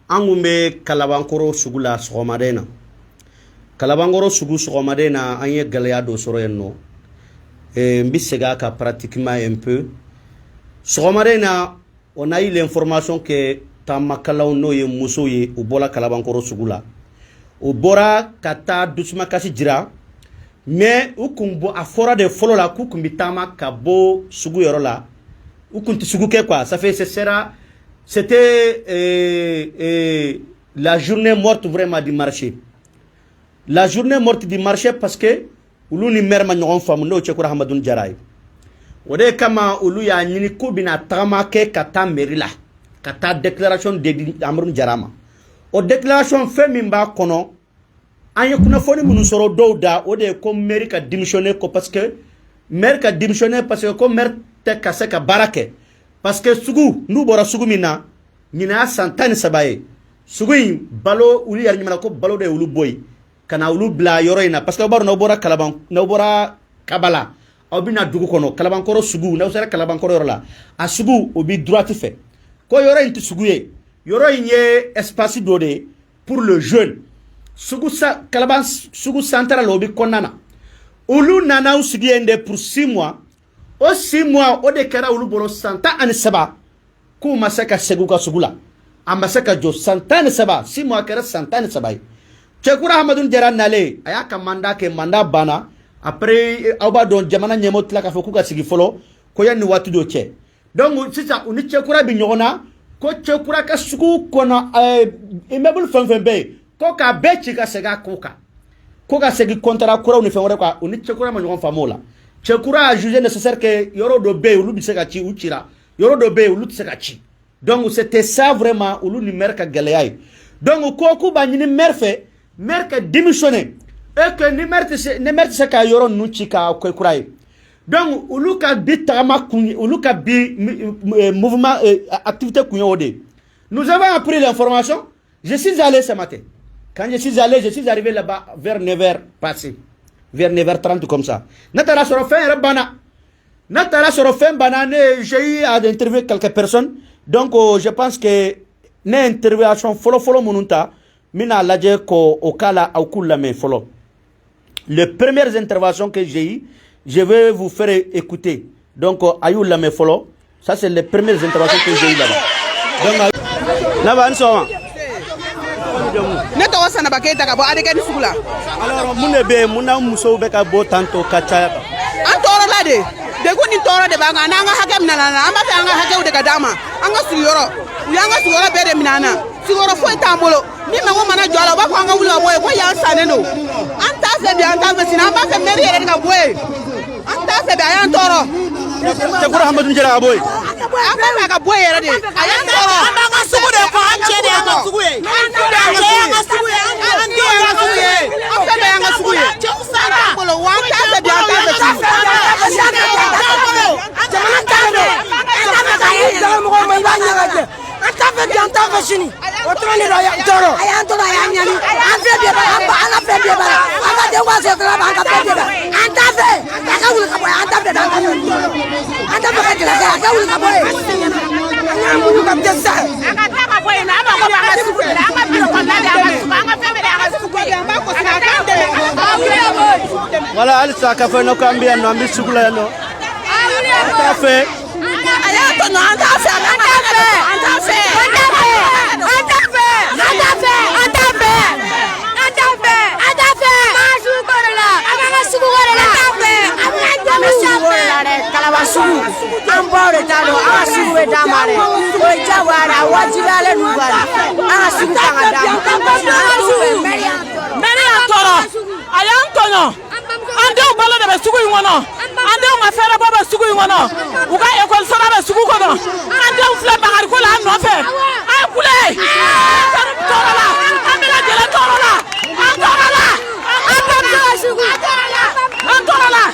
An kun bɛ Kalabankɔrɔ sugu la sɔgɔmada in na. Kalabankɔrɔ sugu, sɔgɔmada in na, an ye gɛlɛya dɔ sɔrɔ yen nɔ. N bɛ segin a kan pratiquement un peu. Sɔgɔmada in na, on a eu l'information que taamakɛlaw, n'o ye musow ye, u bɔra Kalabankɔrɔ sugu la, u bɔra ka taa dusumakasi jira. Mais u kun bɔ, a fɔra de fɔlɔ la k'u kun bɛ taama ka bɔ sugu yɔrɔ la, u kun tɛ sugu kɛ quoi. Ça fait, ce sera, c'était la journée morte vraiment du marché, la journée morte du marché, parce que olu ni maire ma ɲɔgɔn faamu, n'o Cɛkura Hamadun Jara ye. O de kama olu y'a ɲini k'u bɛna tagama kɛ ka taa mairie la, ka taa déclaration de di Amadu Jara ma. O déclaration, fɛn min b'a kɔnɔ, an ye kunnafoni minnu sɔrɔ dɔw da, o de ye ko maire ka démissionner, ko parce que maire ka démissionner, parce que ko maire tɛ ka se ka baara kɛ, parce que sugu n'u bɔra sugu min na, ɲinan y'a san 13 ye. Sugu in balo, olu yɛrɛ ɲuman ko balo de ye olu bɔ yen ka na olu bila yɔrɔ in na, parce que aw b'a dɔn, n'aw bɔra Kalaban, n'aw bɔra Kabala, aw bɛna dugu kɔnɔ, Kalabankɔrɔ sugu, n'aw sera Kalabankɔrɔ yɔrɔ la, a sugu o bi droite fɛ. Ko yɔrɔ in tɛ sugu ye, yɔrɔ in ye espace dɔ de ye pour le jeune. Sugu sa, Kalaban sugu central, o bi kɔnɔna na. Olu nana u sigi yen de pour 6 mois. O 6 mois, o de kɛra olu bolo san 13 k'u ma se ka segin u ka sugu la, a ma se ka jɔ. San 13, 6 mois kɛra san 13 ye. Cɛkura Hamadu Jara nalen, a y'a ka mandat kɛ, mandat banna. Après, aw b'a dɔn, jamana ɲɛmɔgɔ tila k'a fɔ k'u ka sigi fɔlɔ, ko yanni waati dɔ cɛ. Donc sisan, u ni Cɛkura bɛ ɲɔgɔn na ko Cɛkura ka sugu kɔnɔ, immeuble fɛn fɛn bɛ yen, ko k'a bɛɛ ci ka segin a ko kan, ko ka segin contrat kuraw ni fɛn wɛrɛ kan. U ni Cɛkura ma ɲɔgɔn faamu o la. Cɛkura a jugé nécessaire que yɔrɔ dɔ bɛ yen, olu bɛ se ka ci, u cira. Yɔrɔ dɔ bɛ yen, olu tɛ se ka ci. Donc c'était ça vraiment olu ni maire ka gɛlɛya ye. Donc ko k'u b'a ɲini maire fɛ, maire ka démissionner, et que ni maire tɛ se, ni maire tɛ se ka yɔrɔ ninnu ci k'a kɛ kura ye. Donc olu ka bi tagama kun, olu ka bi mouvement, activité kun ye o de ye. Nous avons appris l'information. Je suis allé ce matin. Quand je suis allé, je suis arrivé là-bas vers 9h passé, vers 9h30 comme ça. Ne taara sɔrɔ fɛn yɛrɛ banna, ne taara sɔrɔ fɛn banna. Ne, j'ai eu à interviewer quelques personnes. Donc je pense que ne intervention fɔlɔ fɔlɔ minnu ta, n bɛna lajɛ k'o o k'a la, aw k'u lamɛn fɔlɔ. Les premières interventions que j'ai eues, je vais vous faire écouter. Donc a y'u lamɛn fɔlɔ. Ça, c'est les premières interventions que j'ai eues là-bas. Donc naba, ni sɔgɔma. Ne tɔgɔ Sanaba Keyita, ka bɔ Adekɛni sugu la. Alors, mun de bɛ yen? Mun na musow bɛ ka bɔ tantôt ka caya kan? An tɔɔrɔla de, degun ni tɔɔrɔ de b'an kan. N'an ka hakɛ minɛ na, an b'a fɛ an ka hakɛw de ka d'an ma. An ka sigiyɔrɔ, u y'an ka sigiyɔrɔ bɛɛ de minɛ an na. Sigiyɔrɔ foyi t'an bolo. Ni mago mana jɔ a la, u b'a fɔ an ka wuli ka bɔ yen, ko yan sannen don. An t'a fɛ bi, an t'a fɛ sini. An b'a fɛ mairie yɛrɛ de ka bɔ yen. An t'a fɛ bi, a y'an tɔɔrɔ. Cɛkura Hamadu Jara ka bɔ yen. An b'a fɛ a ka bɔ yen yɛrɛ de, a y'an tɔɔrɔ. An b'an ka sugu de fɔ, an cɛ de y'an ka sugu ye, an cɛ y'an ka sugu ye, an denw y'an ka sugu ye. An fɛn bɛɛ y'an ka sugu ye. Cɛw sara. An bolo wa, an t'a fɛ bi, an t'a fɛ sini. Jamana t'a fɛ, an t'a fɛ ka ye mɔgɔw ma, i b'a ɲɛ ka jɛ. An t'a fɛ bi, an t'a fɛ sini. O dɔrɔn de don. A y'an tɔɔrɔ, A y'an tɔɔrɔ, a y'an ɲani. An fɛn bɛɛ b'a an ba, an ka fɛn bɛɛ b'a la. An ka denw ka sɔrɔ an ka fɛn bɛɛ b'a. An t'a fɛ a ka wuli ka bɔ yen. An t'a fɛ, an t'a fɛ, an t'a fɛ ka gɛlɛya kɛ. A ka wuli ka bɔ yen. An y'an muɲu ka dɛsɛ. A ka taa ka bɔ yen nɔ. An mako b'an ka sugu de la. An ka biro kɔnɔna de y'an ka sugu, an ka fɛn bɛɛ de y'an ka sugu ye. An b'a ko sini, a k'an dɛmɛ. Voilà, halisa k'a fɔ k'an bɛ yan nɔ, an bɛ sugu la yan nɔ. An t'a fɛ. A y'a tɔɲɔ, an t'a fɛ, a k'an ka hakɛ de, an t'a fɛ. An t'a fɛ, an t'a fɛ, an t'a fɛ, an t'a fɛ, an t'a fɛ, an t'a fɛ. An b'an ka sugu kɔrɔ la, an b'an ka sugu kɔrɔ la. An t'a fɛ, an b'an An bɛ sugu kɔrɔ la dɛ, Kalaba sugu. An baw de t'a dɔn, an ka sugu bɛ d'a ma dɛ. O ye diyagoya de ye, a wajibiyalen d'u kan de. An ka sugu kan ka d'a ma. An ka sugu fɛ, mɛri y'an tɔɔrɔ. Mɛri y'an tɔɔrɔ, a y'an tɔɲɔ. An denw balo de bɛ sugu in kɔnɔ, an denw ka fɛɛrɛbɔ bɛ sugu in kɔnɔ, u ka ekɔli sara bɛ sugu kɔnɔ. An denw filɛ bagariko la an nɔfɛ. A ye kule tɔɔrɔ la, an bɛɛ lajɛlen tɔɔrɔ la, an tɔɔrɔ la, An bamuso ka sugu. an tɔɔrɔ la.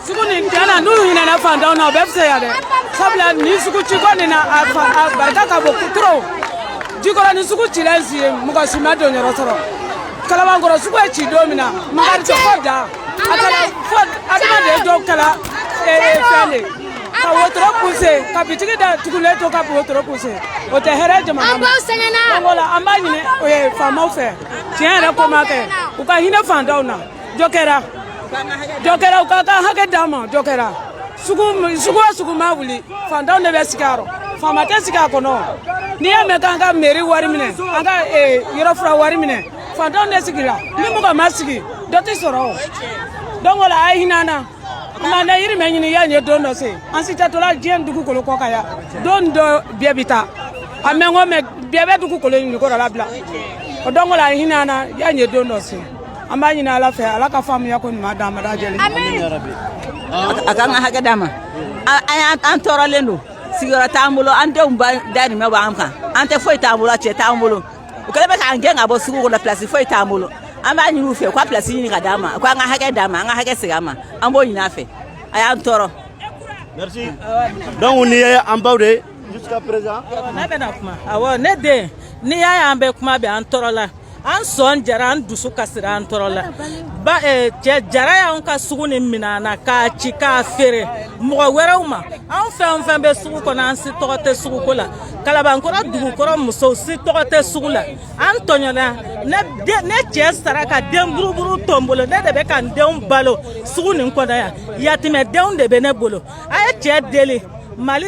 Sugu nin tiɲɛ na, n'u hinɛna fantanw na, o bɛɛ fisaya dɛ, sabula nin sugu ciko nin na, a fa a barika ka bon trop. Jikɔrɔ ni sugu cila si ye, mɔgɔ si ma don yɔrɔ sɔrɔ. Kalabankɔrɔ sugu ye ci don min na, makari tɛ fɔ da a kɛra fo adamaden dɔw kɛra fɛn de. Ka wotoro pousser, ka bitigi da tugulen to, ka wotoro pousser, o tɛ hɛrɛ jamana ma. Donc o la, an b'a ɲini faamaw fɛ, tiɲɛ yɛrɛ ko ma kɛ, u ka hinɛ fantanw na. Dɔ kɛra, dɔ kɛra, u ka hakɛ d'an ma. Dɔ kɛra sugu, sugu o sugu ma wuli, fantanw de bɛ sigi a rɔ, faama tɛ sigi a kɔnɔ. N'i y'a mɛn k'an ka mairie wari minɛ, an ka yɔrɔ fura wari minɛ, fantanw de sigira. Ni mɔgɔ ma sigi, dɔ tɛ sɔrɔ o. Donc o la, a ye hinɛ an na. An b'an da yiri mɛn ɲini y'a ye don dɔ se, an si tɛ tola diɲɛ dugukolo kɔ kan yan. Don dɔ bɛɛ bɛ taa, a mɛn ko mɛ bɛɛ bɛ dugukolo ɲini kɔrɔ labila o. Donc o la, a ye hinɛ an na, y'a ye don dɔ se. An b'a ɲini Ala fɛ, Ala ka faamuya ko ɲuman d'an ma lajɛlen. A k'an ka hakɛ d'an ma. An tɔɔrɔlen don, sigiyɔrɔ t'an bolo, an denw ba dahirimɛ b'an kan, an tɛ foyi t'an bolo, cɛ t'an bolo. U kɛlen bɛ k'an gɛn ka bɔ sugu kɔnɔ, place foyi t'an bolo. An b'a ɲini u fɛ u ka place ɲini ka d'an ma, u k'an ka hakɛ d'an ma, an ka hakɛ segin an ma. An b'o ɲini a fɛ, a y'an tɔɔrɔ. Merci. Donc nin ye an baw de jusqu'à présent. Ne bɛna kuma. Awɔ, ne den, n'i y'a ye an bɛ kuma bɛ, an tɔɔrɔ la, an sɔn jara, an dusu kasira, an tɔɔrɔ la ba. Cɛ Jara y'anw ka sugu ni minɛ an na k'a ci k'a feere mɔgɔ wɛrɛw ma. Anw fɛn o fɛn bɛ sugu kɔnɔ, an si tɔgɔ tɛ suguko la. Kalabankɔrɔ dugukɔrɔ musow si tɔgɔ tɛ sugu la. An tɔɲɔna. Ne cɛ sara ka den buruburu to n bolo, ne de bɛ ka n denw balo sugu nin kɔnɔ yan. Yatimɛdenw de bɛ ne bolo. A ye cɛ deli, Mali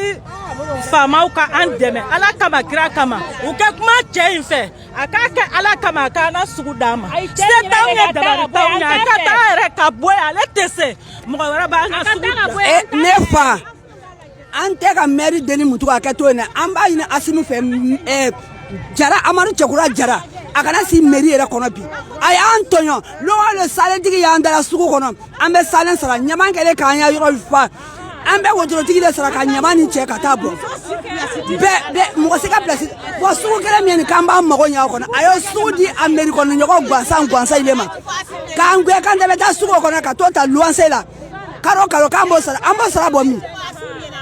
faamaw ka an dɛmɛ Ala kama, kira kama, u ka kuma cɛ in fɛ, a k'a kɛ Ala kama, a k'an ka sugu d'an ma. Se t'anw ye, dabali t'anw ye. A ka taa yɛrɛ ka bɔ yen, ale tɛ se, mɔgɔ wɛrɛ b'an ka sugu bila. Ne fa, an tɛ ka mɛri deni mutu ka kɛ to yen dɛ. An b'a ɲini Asimi fɛ, Jara, Amadu Cɛkura Jara, a kana si mairie yɛrɛ kɔnɔ bi. A y'an tɔɲɔ lɔgɔ le, salentigi y'an dala sugu kɔnɔ, an bɛ salen sara, ɲaman kɛlen k'an ya yɔrɔ fa, an bɛ wotorotigi de sara ka ɲaman ni cɛ ka taa bɔ bɛɛ bɛɛ. Mɔgɔ si ka place bɔn sugu kelen min ye nin, k'an b'an mago ɲɛ o kɔnɔ. A ye sugu di a mairie kɔnɔ ɲɔgɔn gansan gansan ile ma, k'an gɛn k'an tɛ bɛ taa sugu kɔnɔ ka t'o ta luwanse la kalo kalo, k'an b'o sara. An b'o sara bɔ min?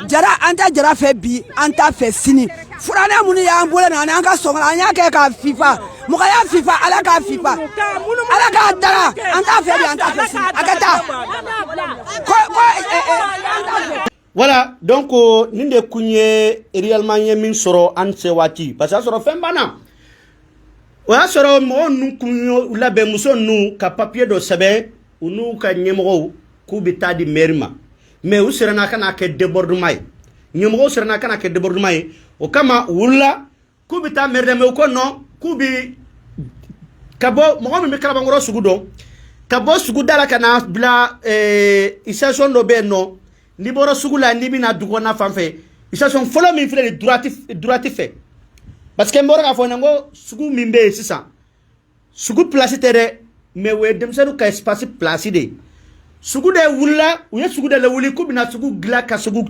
Jara, an tɛ Jara fɛ bi, an t'a fɛ sini. Furanɛ minnu y'an bolo na ani an ka sɔngɔ, an y'a kɛ k'a fifa, mɔgɔ y'a fifa, Ala k'a fifa, Ala k'a dara. An t'a fɛ bi, an t'a fɛ sini, a ka taa ko ko an t'a fɛ. Voilà, donc nin de kun ye réellement ye min sɔrɔ an se waati, parce que a sɔrɔ fɛn banna. O y'a sɔrɔ mɔgɔ ninnu kun y'u labɛn, muso ninnu ka papier dɔ sɛbɛn, u n'u ka ɲɛmɔgɔw, k'u bɛ taa di maire ma, mais u siranna ka n'a kɛ débordement ye. Ɲɛmɔgɔw siranna ka n'a kɛ débordement ye, o kama u wulila k'u bɛ taa maire la, mais u ko non, k'u bɛ ka bɔ. Mɔgɔ min bɛ Kalabankɔrɔ sugu dɔn, ka bɔ sugu da la ka na bila station dɔ bɛ yen nɔ, n'i bɔra sugu la, n'i bɛna dugu kɔnɔna fan fɛ, station fɔlɔ min filɛ nin droite fɛ, parce que n bɔra k'a fɔ n ko sugu min bɛ yen sisan, sugu place tɛ dɛ, mais o ye denmisɛnninw ka espace place de ye. Sugu de wulila, u ye sugu de lawuli k'u bɛna sugu dilan, ka sugu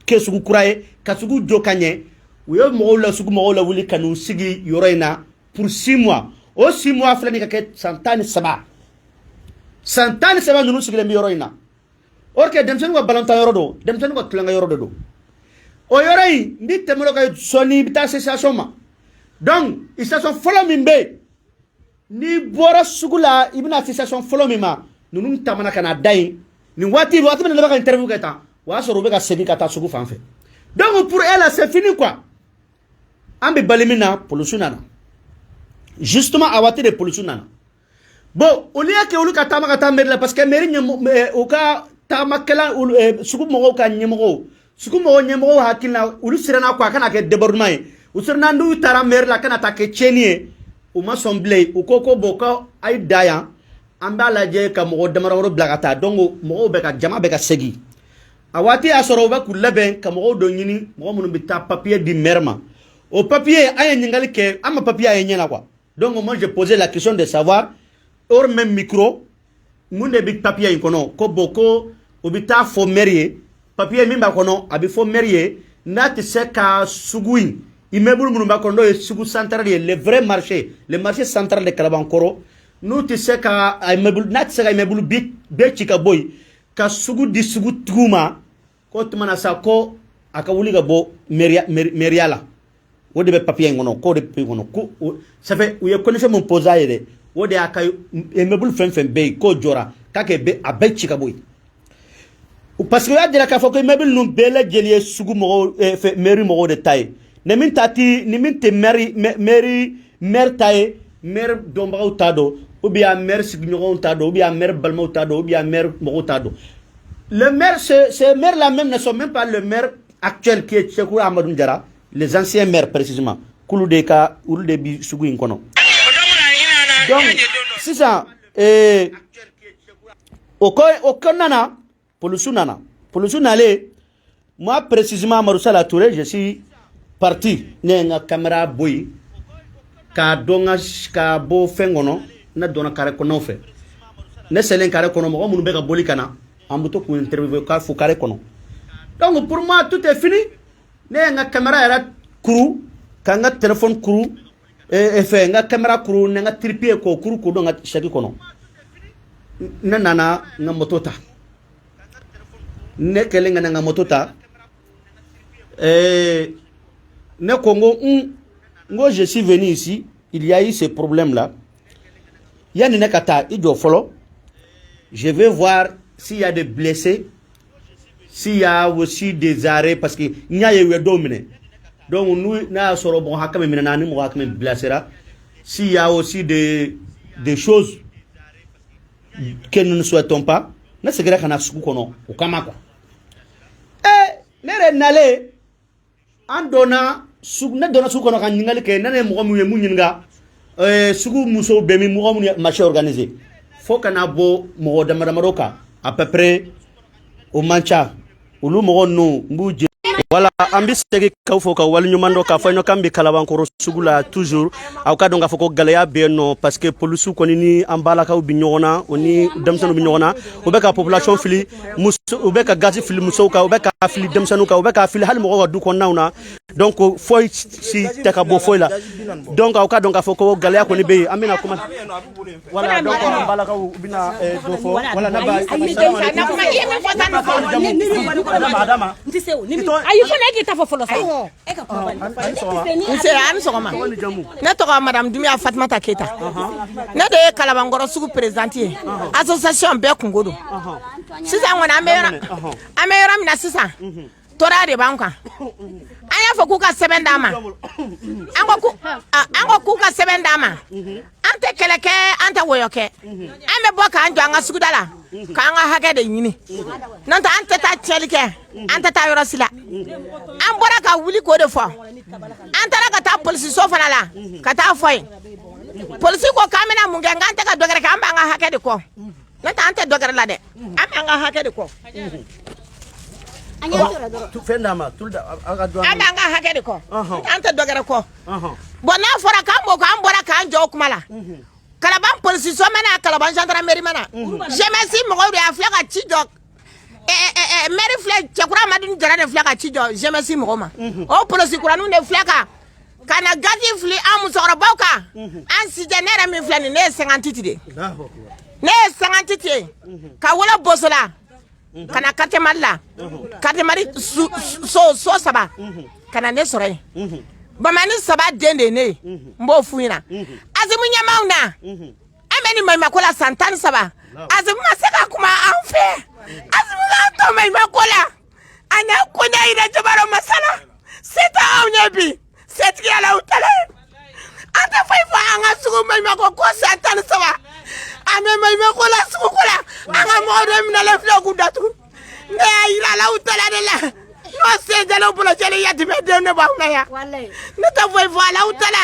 kɛ sugu kura ye, ka sugu jɔ ka ɲɛ. U ye mɔgɔw la, sugu mɔgɔw lawuli ka n'u sigi yɔrɔ in na pour 6 mois. O 6 mois filɛ nin ka kɛ san 13. San 13 ninnu sigilen bɛ yɔrɔ in na, or que denmisɛnninw ka balontan yɔrɔ don, denmisɛnninw ka tulonkɛ yɔrɔ de don. O yɔrɔ in, n bɛ tɛmɛ o kan sɔɔni, i bɛ taa se station ma. Donc station fɔlɔ min bɛ yen, n'i bɔra sugu la, i bɛna se station fɔlɔ min ma, ninnu taamana ka na da yen. Nin waati, waati min na ne bɛ ka interview kɛ tan, o y'a sɔrɔ u bɛ ka segin ka taa sugu fan fɛ. Donc pour elle, c'est fini quoi. An bɛ bali min na, polisiw nana justement. A waati de polisiw nana. Bon, au lieu que olu ka taama ka taa mairie la, parce que mairie ɲɛmɔgɔ, u ka taamakɛla, sugu mɔgɔw ka ɲɛmɔgɔw, sugu mɔgɔw ɲɛmɔgɔw hakili la, olu siranna quoi, a kana kɛ débordement ye. U siranna n'u taara mairie la, kana taa kɛ tiɲɛni ye. U ma sɔn bilen. U ko ko bon, ko a ye da yan, an b'a lajɛ ka mɔgɔ damadɔ bila ka taa. Donc mɔgɔw bɛ ka jama bɛ ka segin. A waati y'a sɔrɔ u bɛ k'u labɛn ka mɔgɔw dɔ ɲini, mɔgɔ minnu bɛ taa papier di maire ma. O papier, an ye ɲininkali kɛ, an ma papier ye ɲɛ na quoi. Donc moi, j'ai posé la question de savoir hors même micro, mun de bɛ papier in kɔnɔ. Ko bon, ko u bɛ taa fɔ maire ye, papier min b'a kɔnɔ, a bɛ fɔ maire ye n'a tɛ se ka sugu in, immeuble minnu b'a kɔnɔ, n'o ye sugu central ye, le vrai marché, le marché central de Kalabankɔrɔ, n'u tɛ se ka immeuble, n'a tɛ se ka immeuble bi bɛɛ ci ka bɔ yen ka sugu di sugutigiw ma, k'o tuma na sa, ko a ka wuli ka bɔ mairie la. O de bɛ papier in kɔnɔ, k'o de bɛ kɔnɔ, ko ça fait u ye condition min posé a ye dɛ, o de y'a ka immeuble fɛn fɛn bɛ yen k'o jɔra, k'a kɛ a bɛɛ ci ka bɔ yen. Parce que u y'a jira k'a fɔ ko immeuble ninnu bɛɛ lajɛlen ye sugu mɔgɔw, fɛ mairie mɔgɔw de ta ye. Ni min ta ti, ni min tɛ maire, mairie, maire ta ye, maire dɔnbagaw ta don, ou bien maire sigiɲɔgɔnw ta don, ou bien maire balimaw ta don, ou bien maire mɔgɔw ta don. Le maire, ces maires-là même ne sont même pas le maire actuel qui est Tchekoura Amadou Diarra, les anciens maires précisément. K'olu de ka olu de bi sugu in kɔnɔ. Donc sisan o ko o kɔnɔna na, polisiw nana. Polisiw nalen, moi précisément, Amadou Sala Touré, je suis parti. Ne ye n ka caméra bɔ yen k'a dɔn n ka k'a bɔ fɛn kɔnɔ. Ne donna carré kɔnɔnaw fɛ. Ne selen carré kɔnɔ, mɔgɔ minnu bɛ ka boli ka na, an bɛ to k'u interviewer k'a fo carré kɔnɔ. Donc pour moi, tout est fini. Ne ye n ka caméra yɛrɛ kuru, ka n ka téléphone kuru, fɛ n ka caméra kuru ni n ka trépied, k'o kuru k'o don n ka sac kɔnɔ. Ne nana n ka moto ta. Ne kɛlen ka na n ka moto ta, ne ko n ko n ko je suis venu ici, il y a eu ce problème là. Yanni ne ka taa, i jɔ fɔlɔ, je vais voir s'il y a des blessés, s'il y a aussi des arrêts, parce que n y'a ye u ye dɔw minɛ. Donc n'u n'a y'a sɔrɔ mɔgɔ hakɛ min minɛna ani mɔgɔ hakɛ min blessera, s'il y a aussi des choses que nous ne souhaitons pas. Ne seginna ka na sugu kɔnɔ o kama quoi. Ne yɛrɛ nalen, an donna sugu, ne donna sugu kɔnɔ ka ɲininkali kɛ. Ne ye mɔgɔ min ye mun ɲininka, sugu musow bɛ min, mɔgɔ minnu ye marché organisé, fo ka na bɔ mɔgɔ dama damadɔ kan à peu près, o man ca. Olu mɔgɔ ninnu, n b'u jɛ. Wala an bɛ segin k'aw fɔ ka waleɲuman dɔn k'a fɔ ɲɔ k'an bɛ Kalabankɔrɔ sugu la toujours. Aw ka dɔn k'a fɔ ko gɛlɛya bɛ yen nɔ, parce que polisiw kɔni ni an balakaw bɛ ɲɔgɔn na, o ni denmisɛnninw bɛ ɲɔgɔn na. U bɛ ka population fili muso, u bɛ ka gazi fili musow kan, u bɛ ka fili denmisɛnninw kan, u bɛ ka fili hali mɔgɔw ka du kɔnɔnaw na. Donc foyi si tɛ ka bɔ foyi la. Donc aw ka dɔn k'a fɔ ko gɛlɛya kɔni bɛ yen. An bɛna kuma. Wala donc an balakaw bɛna dɔ fɔ. Wala ne ba, Adama. Ayi, fana e k'i ta fɔ fɔlɔ sa. Nse, a ni sɔgɔma. Ne tɔgɔ Madame Dumiya Fatumata Keyita. Ne de ye Kalabankɔrɔ sugu présidente ye, association bɛɛ kungo don. Sisan kɔni, an bɛ yɔrɔ min na sisan, tɔɔrɔya de b'an kan. An y'a fɔ k'u ka sɛbɛn d'an ma. An ko k'u ka sɛbɛn d'an ma. An tɛ kɛlɛ kɛ, an tɛ wɔyɔ kɛ. An bɛ bɔ k'an jɔ an ka suguda la k'an ka hakɛ de ɲini. N'o tɛ, an tɛ taa tiɲɛli kɛ, an tɛ taa yɔrɔ si la. An bɔra ka wuli k'o de fɔ. An taara ka taa polisiso fana la ka taa fɔ yen. Polisi ko k'an bɛna mun kɛ? K'an tɛ ka dɔ wɛrɛ kɛ, an b'an ka hakɛ de kɔ. N'o tɛ, an tɛ dɔ wɛrɛ la dɛ, an b'an ka hakɛ de kɔ. Fɛn d'a ma tulu da a ka An b'an ka hakɛ de kɔ, an tɛ dɔ wɛrɛ kɔ. Bɔn, n'a fɔra k'an b'o kɔ, an bɔra k'an jɔ o kuma la. Kalaban polisiso mana, Kalaban gendarmerie mana, GMS mɔgɔw de y'a filɛ ka ci jɔ. Maire filɛ, Cɛkura Amadu Jara de filɛ ka ci jɔ GMS mɔgɔw ma. O polisi kuraninw de filɛ ka na gazi fili an musokɔrɔbaw kan. An sijɛ, ne yɛrɛ min filɛ nin, ne ye 58 de, ne ye 58 ye ka wolo Bosola ka na quartier Mali la, quartier Mali so saba ka na ne sɔrɔ yen. Bamani saba den de ye ne ye. N b'o f'u ɲɛna. Asimu ɲɛmaw na, an bɛ nin maɲumako la san 13. Asimu ma se ka kuma an fɛ. Asimu k'an to maɲumako la. A n'a koɲɛ yira jabaro masala se tɛ anw ye bi, setigiya la u tala ye. An tɛ foyi fɔ an ka sugu maɲumako ko san 13 an bɛ maɲumako la, sugu ko la. An ka mɔgɔw de minɛlen filɛ k'u datugu. Ne y'a yira la u tala de la, n'o sen jɛlen bolo jɛlen, yatimɛ den de b'anw na yan. Ne tɛ foyi fɔ a la, u tala.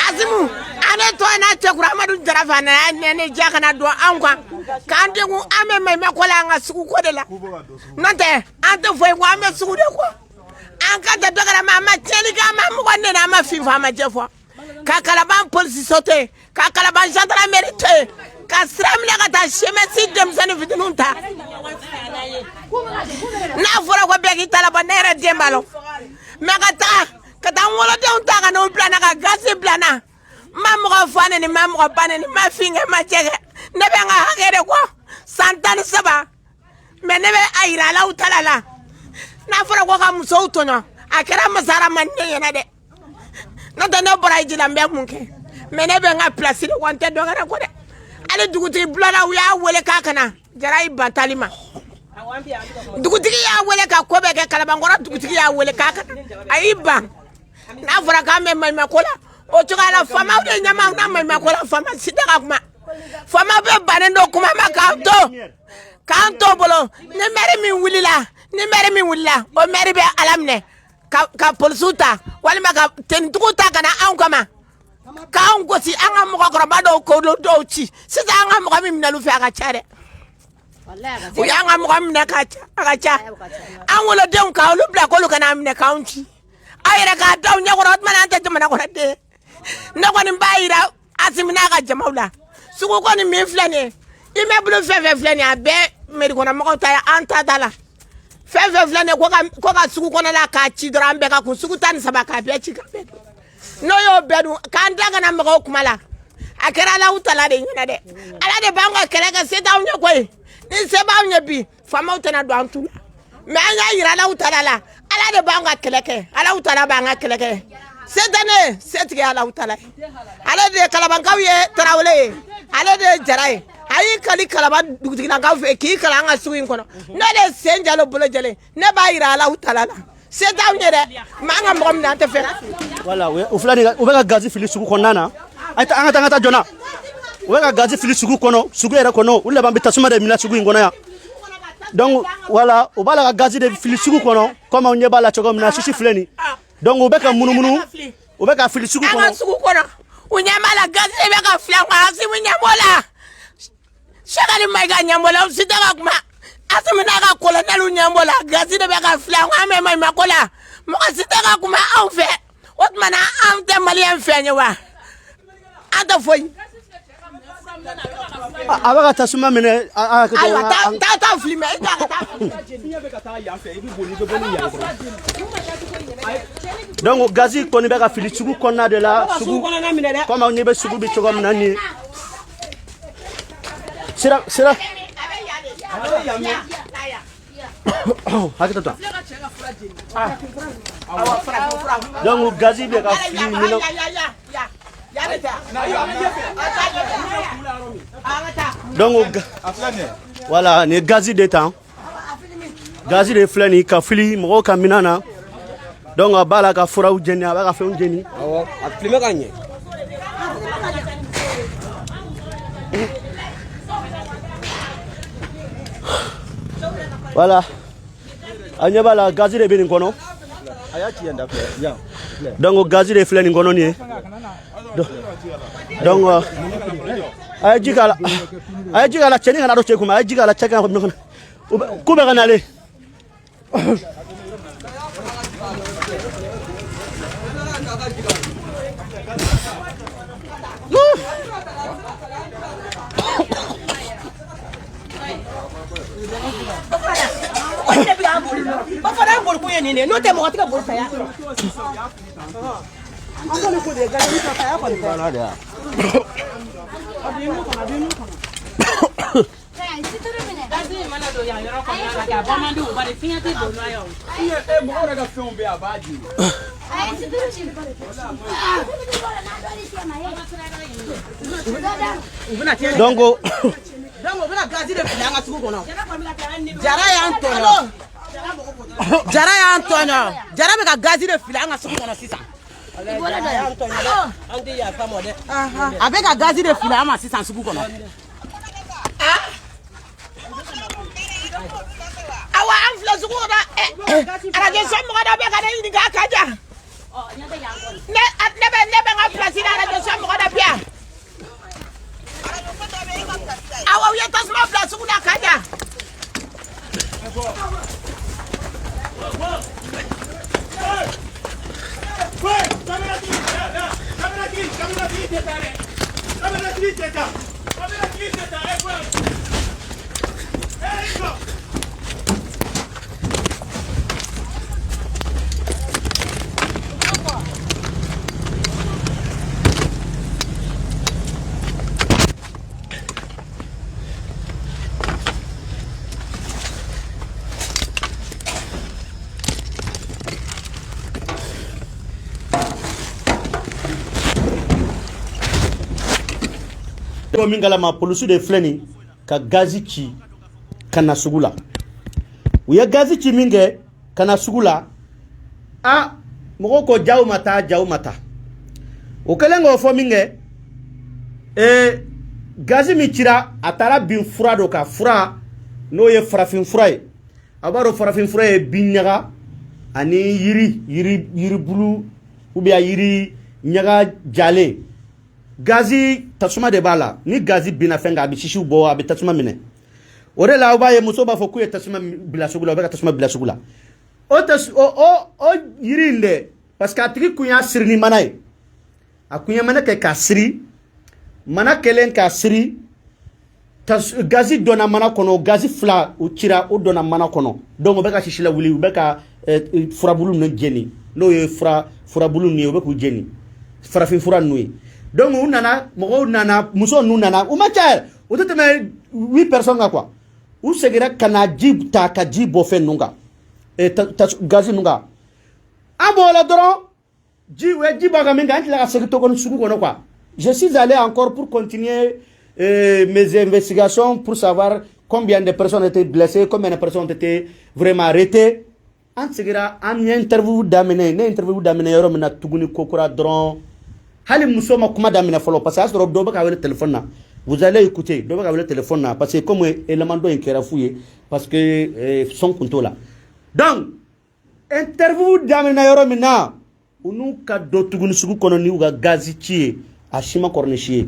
Asimu, an ne tɔ n'a Cɛkura Amadu Jara fɛ, a nana ne diya ka na don anw kan k'an degun. An bɛ maɲumako la, an ka sugu ko de la. N'o tɛ, an tɛ foyi kɔ, an bɛ sugu de kɔ. An ka tɛ dɔ kɛra ma, an ma tiɲɛni kɛ, an ma mɔgɔ nɛnɛ, an ma fin fɔ, an ma jɛ fɔ. Ka Kalaban polisiso to yen, ka Kalaban gendarmerie to yen, ka sira minɛ ka taa CMS denmisɛnnin fitininw ta. N'a fɔra ko bɛɛ k'i ta labɔ, ne yɛrɛ den b'a la mɛ. Ka taa n wolodenw ta ka n'u bila n na, ka gazi bila n na. N ma mɔgɔ fa neni, n ma mɔgɔ ba neni, n ma fin kɛ, n ma cɛ kɛ. Ne bɛ n ka hakɛ de kɔ san 13 mɛ. Ne bɛ a yira a la, u ta la. N'a fɔra ko ka musow tɔɲɔ, a kɛra masara ma ne ɲɛna dɛ. N'o tɛ, ne bɔra i ji la, n bɛ mun kɛ? Mɛ ne bɛ n ka place de kɔ, n tɛ dɔ wɛrɛ kɔ dɛ. Hali dugutigi bulon na, u y'a wele k'a ka na. Jara y'i ban taali ma. Dugutigi y'a wele ka ko bɛɛ kɛ. Kalabankɔrɔ dugutigi y'a wele k'a ka, a y'i ban. N'a fɔra k'an bɛ maɲumanko la, o cogoya la, faamaw de ɲɛ b'anw na maɲumanko la. Faama si tɛ ka kuma, faama bɛɛ bannen don kuma ma k'an to bolo. Ni mɛri min wulila, ni mɛri min wulila, o mɛri bɛ ala minɛ ka polisiw ta walima ka tenitigiw ta ka na anw kama k'anw gosi. An ka mɔgɔkɔrɔba dɔw k'olu dɔw ci. Sisan an ka mɔgɔ min minɛlu fɛ, a ka ca dɛ. U y'an ka mɔgɔ minɛ ka ca, a ka ca. An wolodenw ka olu bila k'olu ka n'a minɛ k'anw ci, aw yɛrɛ k'a da aw ɲɛkɔrɔ. O tuma na an tɛ jamana kɔnɔ den. Ne kɔni b'a yira Asimi n'a ka jamaw la, sugu kɔni min filɛ nin ye, immeuble fɛn fɛn filɛ nin ye, a bɛɛ mairie kɔnɔ mɔgɔw ta ye, an ta t'a la. Fɛn fɛn filɛ nin ye, ko ka sugu kɔnɔla k'a ci dɔrɔn, an bɛɛ ka kun sugu 13 k'a bɛɛ ci ka bɛɛ dun. N'o y'o bɛɛ dun, k'an da kana mɔgɔw kuma la. A kɛra Alahu tala de ɲɛna dɛ. Ala de b'an ka kɛlɛ kɛ, se t'anw ɲɛ koyi. Ni se b'anw ɲɛ bi, faamaw tɛna don an tu la. Mais an y'a yira Alahu tala la, Ala de b'an ka kɛlɛ kɛ, Alahu tala b'an ka kɛlɛ kɛ. Se tɛ ne ye, setigi ye Alahu tala ye. Ale de ye Kalabankaw ye, Tarawele ye, ale de ye Jara ye. A y'i kali Kalaban dugutigilakaw fɛ k'i kalan an ka sugu in kɔnɔ. Ne de ye sen jalo bolo jɛlen, ne b'a yira Alahu tala la, se t'anw ye dɛ, mais an ka mɔgɔ minɛ, an tɛ fɛ. Voilà, u filɛ nin ye, u bɛ ka gazi fili sugu kɔnɔna na. A ye, an ka taa, an ka taa joona. U bɛ ka gazi fili sugu kɔnɔ, sugu yɛrɛ kɔnɔ. U laban bɛ tasuma de minɛ sugu in kɔnɔ yan. Donc voilà, u b'a la ka gazi de fili sugu kɔnɔ, comme aw ɲɛ b'a la cogo min na. Sisi filɛ nin. Donc u bɛ ka munumunu, u bɛ ka fili sugu An ka kɔnɔ. sugu kɔnɔ, u ɲɛ b'a la, gazi de bɛ ka fili an kan. Asimi ɲɛ b'o la, Sɛkali Mayiga ɲɛ b'o la, u si tɛ ka kuma. Asimi n'a ka kolonɛliw ɲɛ b'o la, gazi de bɛ ka fili an kan. An bɛ maɲumanko la, mɔgɔ si tɛ ka kuma anw fɛ. O tuma na anw tɛ maliyɛn fɛ ye wa? An tɛ foyi. A bɛ ka tasuma minɛ a Ayiwa, taa taa taa fili mɛ, i t'a ka taa fili. Donc gazi kɔni bɛ ka fili sugu kɔnɔna de la. Sugu comme aw ɲɛ bɛ sugu bɛ cogo min na nin ye. Sira sira, hakɛ to tan. Donc gazi bɛ ka fili minɛ. Donc voilà, nin ye gazi de tan, gazi de filɛ nin ka fili mɔgɔw ka minɛn na. Donc a b'a la ka furaw jeni, a b'a ka fɛnw jeni. Awɔ, a filime ka ɲɛ. Voilà, a ɲɛ b'a la, gazi de bɛ nin kɔnɔ. A y'a ci yan da filɛ yan filɛ. Donc gazi de filɛ nin kɔnɔ nin ye. Donc a ye ji k'a la, a ye ji k'a la. Cɛnin kana don cɛ kun, a ye ji k'a la. Cɛ kana k'u bɛ ka nalen. O fana ye bolikun ye nin de ye, n'o tɛ mɔgɔ tɛ ka boli saya sɔrɔ. An kɔni ko de ye gazi ta saya kɔni tɛ. Gazi in mana don yan yɔrɔ kɔnɔna la, k'a bɔ man di o, bari fiɲɛ tɛ don n'a ye o. Mɔgɔw yɛrɛ ka fɛnw bɛ yen, a b'a di. Donc Donc u bɛna gazi de fili an ka sugu kɔnɔ. Jara y'an tɔɲɔ. Jara y'an tɔɲɔ. Jara bɛ ka gazi de fili an ka sugu kɔnɔ sisan. An tɛ yafa ma dɛ. A bɛ ka gazi de fili an ma sisan sugu kɔnɔ. Awa, an filɛ sugu kɔnɔ. Arajo so mɔgɔ dɔ bɛ ka ne ɲininka a ka jan. Ne bɛ n ka place la, arajo so mɔgɔ dɔ bɛ yan. Awa, u ye tasuma bila sugu la ka jan. Bɔ min kalama, polisiw de filɛ nin ka gazi ci. ka na sugu la. U ye gazi ci min kɛ ka na sugu la, a mɔgɔw ko jaw ma taa, jaw ma taa. O kɛlen k'o fɔ min kɛ, gazi min cira, a taara bin fura dɔ kan. Fura n'o ye farafin fura ye, a b'a dɔn farafin fura ye bin ɲaga ani yiri yiri yiribulu ou bien yiri ɲaga jalen. Gazi tasuma de b'a la. Ni gazi binna fɛn kan, a bɛ sisiw bɔ, a bɛ tasuma minɛ. O de la aw b'a ye muso b'a fɔ k'u ye tasuma bila sugu la, u bɛ ka tasuma bila sugu la. O tɛ o yiri in dɛ, parce que a tigi kun y'a siri ni mana ye. A kun ye mana kɛ k'a siri. Mana kɛlen k'a siri, gazi donna mana kɔnɔ. Gazi fila u cira, o donna mana kɔnɔ. Donc u bɛ ka sisi lawuli, u bɛ ka furabulu ninnu jeni, n'o ye furabulu ninnu ye, u bɛ k'u jeni, farafin fura ninnu ye. Donc u nana, mɔgɔw nana, muso ninnu nana, u ma ca yɛrɛ, u tɛ tɛmɛ huit personnes kan quoi. U seginna ka na ji ta ka ji bɔ fɛn ninnu kan, gazi ninnu kan. An b'o la dɔrɔn, ji, u ye ji bɔ a kan min kɛ, an tilala ka segin tuguni sugu kɔnɔ quoi. Je suis allé encore pour continuer mes investigations, pour savoir combien de personnes étaient blessées, combien de personnes ont été vraiment arrêtées. An seginna, an ye interview daminɛ. Ne ye interview daminɛ yɔrɔ min na tuguni kokura dɔrɔn, hali muso ma kuma daminɛ fɔlɔ, parce que a y'a sɔrɔ dɔ bɛ ka wele téléphone na. Vous allez écouter, dɔ bɛ ka wele téléphone na, parce que comme élément dɔ in kɛra fu ye, parce que son kun t'o la. Donc interview daminɛ yɔrɔ min na, u n'u ka dɔ tuguni sugu kɔnɔ n'u ka gazi ci ye, a si ma kɔrɔ ni si ye.